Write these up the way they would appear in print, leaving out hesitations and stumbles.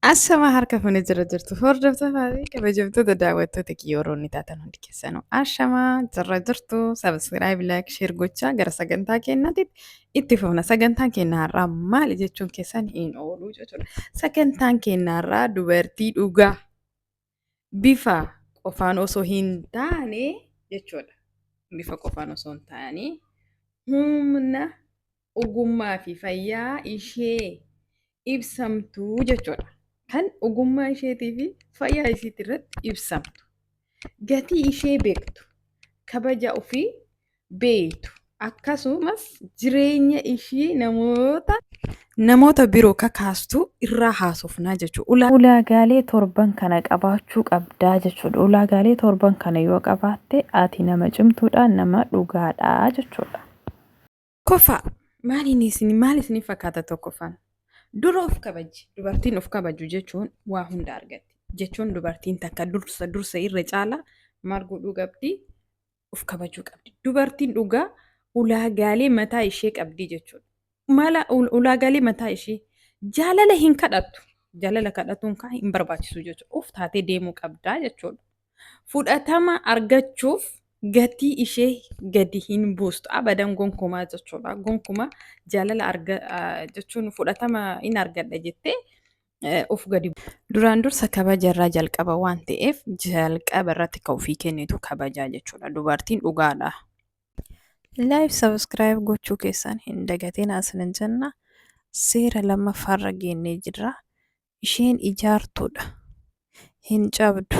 Ashamaa harka fuunee jira jirtu hordoftoota fi kabajamtoota daawwattoota kiyya warroonni taatan hundi keessanuu ashamaa jirra jirtu subscribe like share gochaa gara sagantaa keenyaatti itti fufna. Sagantaan keenya har'aa maali jechuun keessan hin oolu jechuudha. Sagantaan keenya har'aa dubartii dhugaa bifa qofaan osoo hin taane jechuudha. Bifa qofaan osoo hin taane humna ogummaa fi fayyaa ishee ibsamtu jechuudha. Kan ogummaa isheetii fi fayyaa isiitti irratti ibsamtu. Gatii ishee beektu, kabaja ofii beektu, akkasumas jireenya ishii namoota biroo kakaastu irraa haasofnaa jechuudha. Ulaagaalee torban kana qabaachuu qabdaa jechuudha. Ulaagaalee torban kana yoo qabaatte ati nama cimtuudha, nama dhugaadha jechuudha. Tokkoffaa maaliin isin maal isin fakkaata tokkoffaan? Dura of kabaji. Dubartiin of kabaju jechuun waa hunda argatti. Jechuun dubartiin takka dursa dursa irra caala maal godhuu qabdi? Of kabajuu qabdi. Dubartiin dhugaa ulaagaalee mataa ishee qabdi jechuudha. Mala ulaagaalee mataa ishee jaalala hin kadhattu. Jaalala kadhatuun kaa hin barbaachisu jechuudha. Of taatee deemuu qabdaa jechuudha. Fudhatama argachuuf gatii ishee gadi hin buustu. Abadan gonkumaa jechuudha. Gonkumaa jaalala arga jechuun fudhatama hin argadha jettee of gadi. Duraan dursa kabaja irraa jalqaba waan ta'eef jalqaba irratti kan ofii kennitu kabajaa jechuudha. Dubartiin dhugaadha. Like subscribe gochuu keessan hin dagatiin asinin jenna. Seera lammaffaarra geennee jirra. Isheen ijaartuudha. Hin cabdu.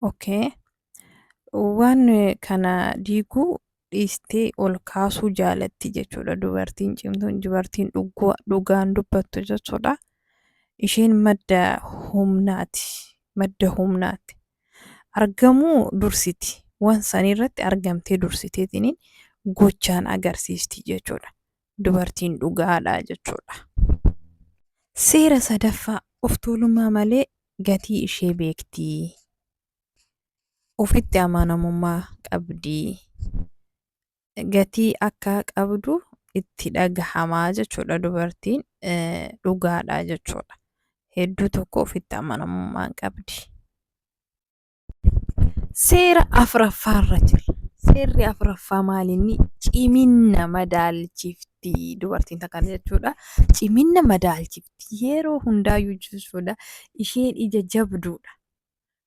Okay. Waan kana diiguu dhiistee ol kaasuu jaalatti jechuudha. Dubartiin cimtuun dubartiin dhugaan dubbattu jechuudha. Isheen madda humnaati. Madda humnaati. Argamuu dursiti. Waan san irratti argamtee dursiteetiniin gochaan agarsiisti jechuudha. Dubartiin dhugaadha jechuudha. Seera sadaffaa of tuulummaa malee gatii ishee beekti. Ofitti amanamummaa qabdi. Gatii akka qabdu itti dhagahamaa jechuudha. Dubartiin dhugaadha jechuudha. Hedduu tokko ofitti amanamummaa qabdi. Seera afuraffaarra jira. Seerri afuraffaa maalinni cimina madaalchifti dubartiin takka jechuudha. Cimina madaalchifti yeroo hundaayyuu jechuudha. Isheen ija jabduudha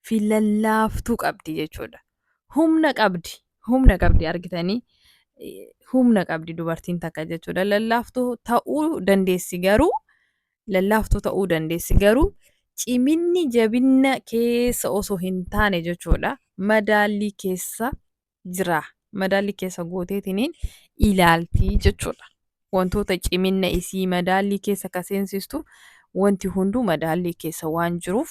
fi lallaaftuu qabdi jechuudha. Humna qabdi. Humna qabdi argitanii. Humna qabdi dubartiin takka jechuudha. Lallaaftuu ta'uu dandeessi garuu lallaaftuu ta'uu dandeessi garuu ciminni jabinna keessa osoo hin taane jechuudha. Madaallii keessa jira. Madaallii keessa gooteetiniin ilaalti jechuudha. Wantoota ciminna isii madaallii keessa ka seensistu wanti hunduu madaallii keessa waan jiruuf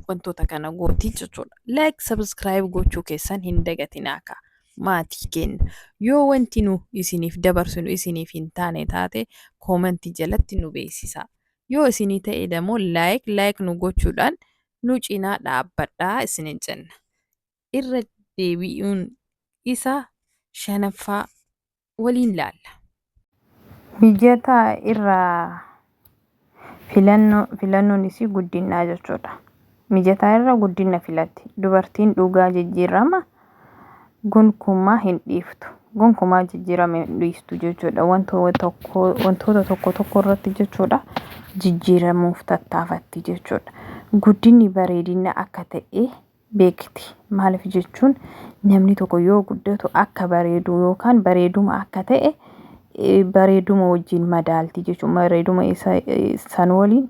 wantoota kana gooti jechuudha. Like subscribe gochuu keessan hin dagatinaa kaa. Maatii keenya yoo wanti nu isiniif dabarsinu isiniif hin taane taate koomentii jalatti nu beeksisaa. Yoo isinii ta'e immoo like like nu gochuudhaan nu cinaa dhaabbadhaa isinin jenna. Irra deebi'uun isa shanaffaa waliin laalla. Mijataa irraa filannoon isii guddinaa jechuudha. Mijataa irra guddina filatti. Dubartiin dhugaa jijjiirama gonkumaa hin dhiiftu. Gonkumaa jijjiirama hin dhiiftu jechuudha. Wantoota tokko tokko irratti jechuudha jijjiiramuuf tattaafatti jechuudha. Guddinni bareedina akka ta'e beekti. Maaliif jechuun namni tokko yoo guddatu akka bareedu yookaan bareeduma akka ta'e bareeduma wajjin madaalti jechuudha. Bareeduma isa san waliin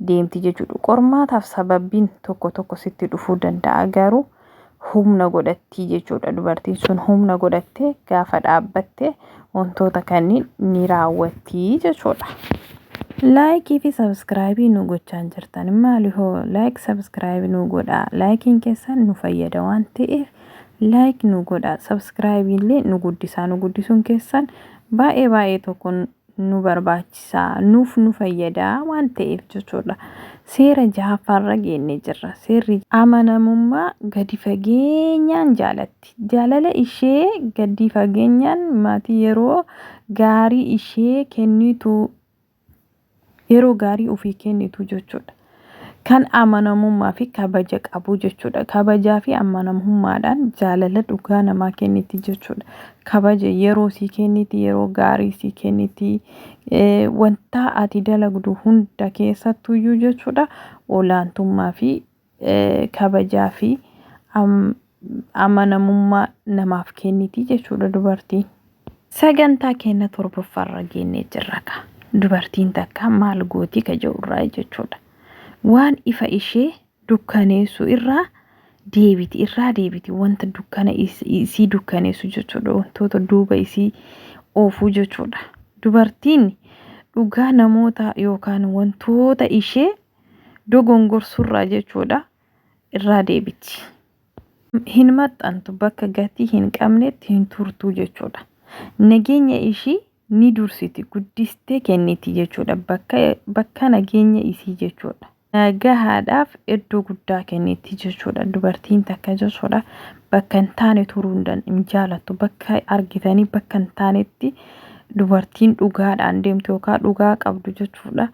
deemti jechuudha. Qormaataaf sababbiin tokko tokko sitti dhufuu danda'a garuu humna godhatti jechuudha. Dubartiin sun humna godhattee gaafa dhaabbatte wantoota kanneen ni raawwatti jechuudha. Laayikii fi sabskraayibii nu gochaa jirtan maali hoo like subscribe nu godhaa. Laayikiin keessan nu fayyada waan ta'eef like nu godhaa. Sabskraayibii illee nu guddisaa. Nu guddisuun keessan baay'ee baay'ee tokko nu barbaachisaa nuuf nu fayyadaa waan ta'eef jechuudha. Seera jahaffaarra geennee jirra. Seerri amanamummaa gadi fageenyaan jaalatti. Jaalala ishee gadi fageenyaan maatii yeroo gaarii ishee kennitu Yeroo gaarii ofii kennitu jechuudha. Kan amanamummaa fi kabaja qabu jechuudha. Kabajaa fi amanamummaadhaan jaalala dhugaa namaa kenniti jechuudha. Kabaja yeroo sii kenniti, yeroo gaarii sii kenniti, wanta ati dalagdu hunda keessattuyyuu jechuudha. Olaantummaa fi kabajaa fi amanamummaa namaaf kenniti jechuudha dubartiin. Sagantaa keenya torbaffaarra geennee jirra ka. Dubartiin takka maal gooti ka jedhurraa jechuudha. Waan ifa ishee dukkaneessu irraa deebiti, irraa deebiti, wanta dukkana isii dukkaneessu jechuudha, wantoota duuba isii oofuu jechuudha. Dubartiin dhugaa namoota yookaan wantoota ishee dogongorsurraa jechuudha irraa deebiti. Hin maxxantu, bakka gatii hin qabnetti hin turtu jechuudha. Nageenya ishii ni dursiti, guddistee kenniti jechuudha. Bakka nageenya isii jechuudha. Nagahaadhaaf iddoo guddaa kenniti jechuudha. Dubartiin takka jechuudha bakka hin taane turuu hin jaalattu. Bakka argitanii bakka hin taanetti dubartiin dhugaadhaan deemtu yookaan dhugaa qabdu jechuudha.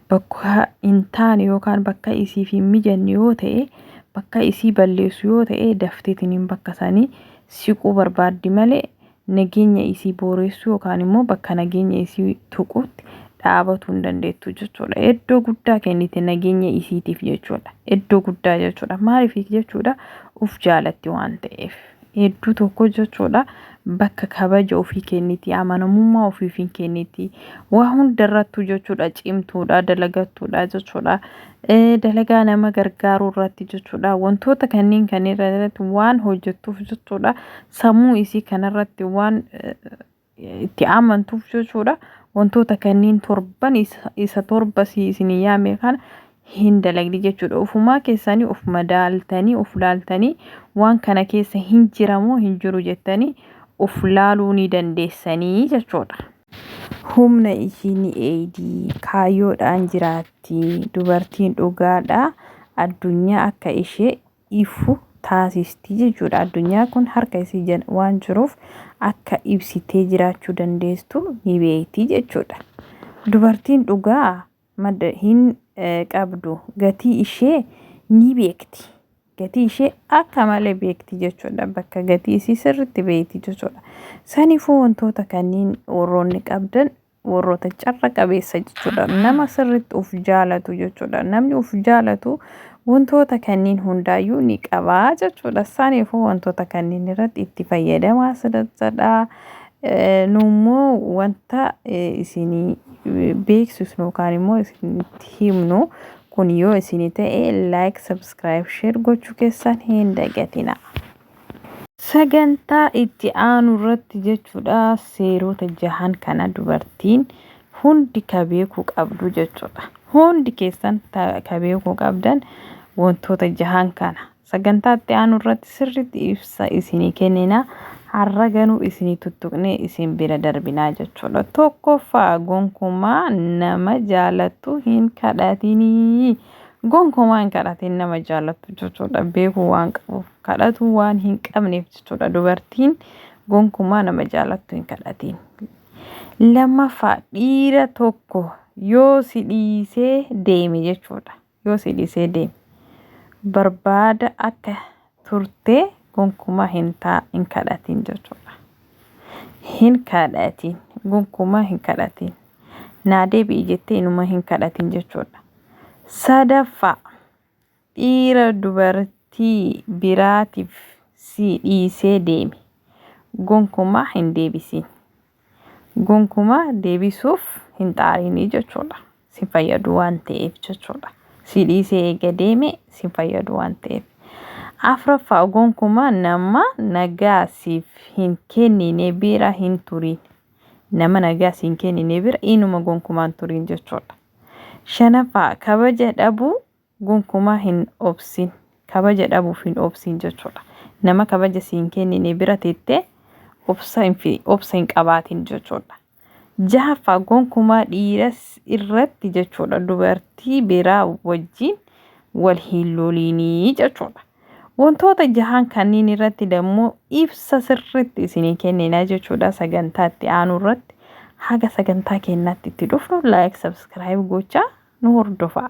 Bakka hin taane yookaan bakka isiif hin mijanne yoo ta'e, bakka isii balleessu yoo ta'e, dafteetiin bakka sanii siquu barbaaddi malee nageenya isii booreessuu yookaan immoo bakka nageenya isii tuquutti dhaabatuu hin dandeettu jechuudha. Iddoo guddaa kenniti nageenya isiitiif jechuudha. Iddoo guddaa jechuudha. Maaliif jechuudha? Uf jaalatti waan ta'eef. Hedduu tokko jechuudha bakka kabaja ofii kenniti, amanamummaa ofiif hin kenniti. Waa hundarrattuu jechuudha cimtuudha, dalagattuudha jechuudha. Dalagaa nama gargaaruu irratti jechuudha. Wantoota kanneen kanneen irratti waan hojjettuuf jechuudha. Sammuu isii kanarratti waan itti amantuuf jechuudha. Wantoota kanneen torban isa torba isinii yaame kana hin dalagdi jechuudha. Ofumaa keessanii of madaaltanii, of laaltanii, waan kana keessa hin jiramoo hin jiru jettanii of laaluu ni dandeessanii jechuudha. Humna ishii ni eeydi, kaayyoodhaan jiraatti. Dubartiin dhugaadha addunyaa akka ishee ifu taasisti jechuudha. Addunyaa kun harka isii waan jiruuf akka ibsitee jiraachuu dandeessu ni beekti jechuudha. Dubartiin dhugaa madda hin qabdu, gatii ishee ni beekti. Gatii ishee akka malee beekti jechuudha. Bakka gatii isii sirriitti beekti jechuudha. Saniifuu wantoota kanneen warroonni qabdan warroota carra qabeessa jechuudha. Nama sirriitti of jaalatu jechuudha. Namni of jaalatu wantoota kanneen hundaayyuu ni qabaa jechuudha. Saniifuu wantoota kanneen irratti itti fayyadamaa sirriittidha. Nuummoo wanta isinii beeksisnu yookaan immoo isinitti himnu kun yoo isinii ta'e, like, subscribe, share gochuu keessan hin dagatina. Sagantaa itti aanu irratti jechuudha seerota jahan kana dubartiin hundi ka beekuu qabdu jechuudha. Hundi keessan ka beekuu qabdan wantoota jahan kana. Sagantaa itti aanu irratti sirriitti ibsa isinii kennina. Har'a ganuu isinii tuttuqnee isin bira darbinaa jechuudha. Tokkoffaa, gonkumaa nama jaalattu hin kadhatinii. Gonkumaa hin kadhatin nama jaalattu jechuudha. Beekuu waan qabuuf, kadhatu waan hin qabneef jechuudha. Dubartiin gonkumaa nama jaalattu hin kadhatin. Lammaffaa, dhiira tokko yoo si dhiisee deeme jechuudha. Yoo si dhiisee deeme barbaada akka turtee gonkumaa hin kadhatin jechuudha. Hin kadhatin, gonkumaa hin kadhatin. Naa deebi'i jettee inuma hin kadhatin jechuudha. Sadaffaa, dhiira dubartii biraatiif si dhiisee deeme gonkumaa hin deebisin. Gonkumaa deebisuuf hin xaarinii jechuudha. Si fayyadu waan ta'eef jechuudha. Si dhiisee eega deeme si fayyadu waan ta'eef. Afuraffaa, gonkumaa nama nagaa siif hin kennine bira hin turin. Nama nagaa si hin kennine bira inuma gonkumaa hin turin jechuudha. Shanaffaa, kabaja dhabuu gonkumaa hin obsin. Kabaja dhabuuf hin obsin jechuudha. Nama kabaja si hin kennine bira teettee obsa hin qabaatin jechuudha. Jahaffaa, gonkumaa dhiira irratti jechuudha dubartii biraa wajjin wal hin lolinii jechuudha. Wantoota jahan kanneen irratti dammoo ibsa sirriitti isinii kennina jechuudha sagantaa itti aanu irratti. Haga sagantaa keenyaatti itti dhufnu, like, subscribe gochaa. Nu hordofaa.